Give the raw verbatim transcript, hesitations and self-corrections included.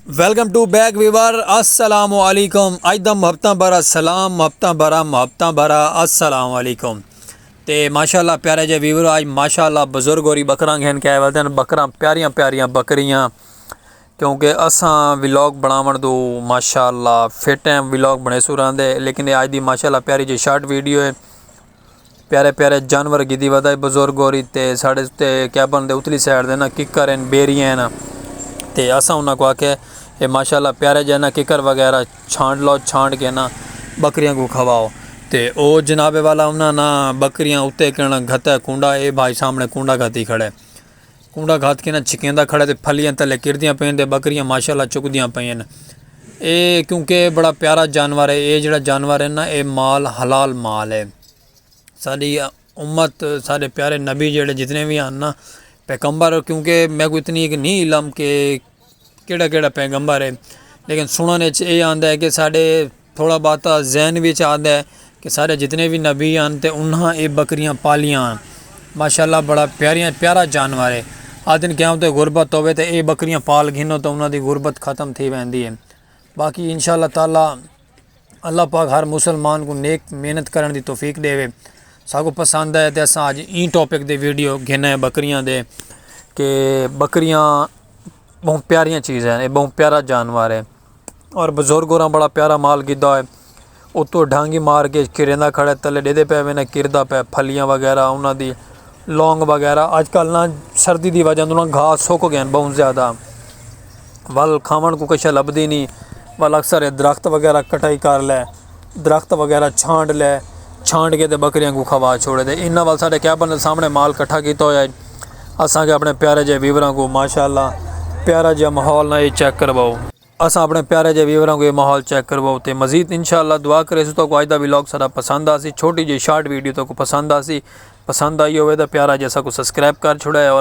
ویلکم ٹو بیک ویور، السلام علیکم۔ اج دا محبتاں بھرا سلام، محبتاں بھرا، محبتاں بھرا السلام علیکم۔ تے ماشاءاللہ پیارے جے ویور، اج ماشاءاللہ بزرگ ہوری بکراں گھن کے آئے ودن، بکراں پیاریاں پیاریاں بکریاں، کیونکہ اساں ولاگ بناون دو ماشاءاللہ فٹ ہیں، ولاگ بنے سو رہندے، لیکن اے اج دی ماشاءاللہ پیاری جی شارٹ ویڈیو ہے۔ پیارے پیارے جانور گھدی ودا ہے بزرگ ہوری، تے ساڈے تے کیبن دے اتلی سائیڈ دے نا ککر ہیں، بیری ہیں نا۔ تے اساں انہاں کو آکھے، اے ماشاءاللہ پیارے جے نا ککر وغیرہ چھانڈ لو، چھانڈ کے نا بکریاں کو کھواؤ۔ تے او جناب والا انہاں نا بکریاں اتے کہنا گھتا ہے کنڈا، اے بھائی سامنے کنڈا گھتی کھڑے۔ کنڈا گھت کے نا چھکیندا کھڑے تے پھلیاں تلے کردیاں پئین تے بکریاں ماشاءاللہ چکدیاں پئین۔ اے کیونکہ بڑا پیارا جانور ہے، اے جڑا جانور ہے نا، اے مال حلال مال ہے۔ ساڈی امت، ساڈے پیارے نبی جڑے جتنے بھی ہیں نا، پیغمبر، کیونکہ میں کو اتنی ایک نہیں علم کہ کیڑا کیڑا پیغمبر ہے، لیکن سنن وچ اے آندا ہے کہ ساڈے تھوڑا بہت ذہن وچ آندا ہے کہ ساڈے جتنے بھی نبی ہیں تے انہاں اے بکریاں پالیاں ہیں۔ ماشاءاللہ بڑا پیاریاں، پیارا جانور ہے۔ آدن کیا تے غربت ہوے تے اے بکریاں پال گھنو تے انہاں دی غربت ختم تھی ویندی ہے۔ باقی انشاءاللہ تعالیٰ اللہ پاک ہر مسلمان کو نیک محنت کرن دی توفیق ڈیوے۔ ساکو پسند آئے تے اساں اج ایں ٹاپک دے ویڈیو گھن آئے بکریاں دے کہ بکریاں بہت پیاریاں چیز ہیں، اے بہت پیارا جانور ہے۔ اور بزرگ ہوراں بڑا پیارا مال گھدا ہے۔ اتو ڈھانگی مار کے کریندا کھڑا ہے، تلے ڈیدے پے وینا کردا پے، پھلیاں وغیرہ انہاں دی لونگ وغیرہ۔ اج کل نا سردی دی وجہ توں نا گھاہ سک گئے ہیں بہت زیادہ، ول کھاون کو کچھ لبدی نہیں، ول اکثر اے درخت وغیرہ کٹائی کر لے، درخت وغیرہ چھانڈ لے، چھانڈ کے تے بکریاں کو کھوا چھوڑے دے۔ انہاں ول ساڈے کیبن دے سامنے مال کٹھا کیتا ہویا ہے۔ اساں کے اپنے پیارے جے ویوراں کو ماشاءاللہ پیارا جے ماحول نہ اے چیک کرواؤ۔ اساں اپنے پیارے جے ویوراں کو اے ماحول چیک کرواؤ تے مزید انشاءاللہ دعا کرے سو تو کو اج دا ولاگ سارا پسند آسی۔ چھوٹی جی شارٹ ویڈیو تو کو پسند آسی۔ پسند آئی ہوئے تو پیارا جیسا کو سبسکرائب کر چھوڑے اور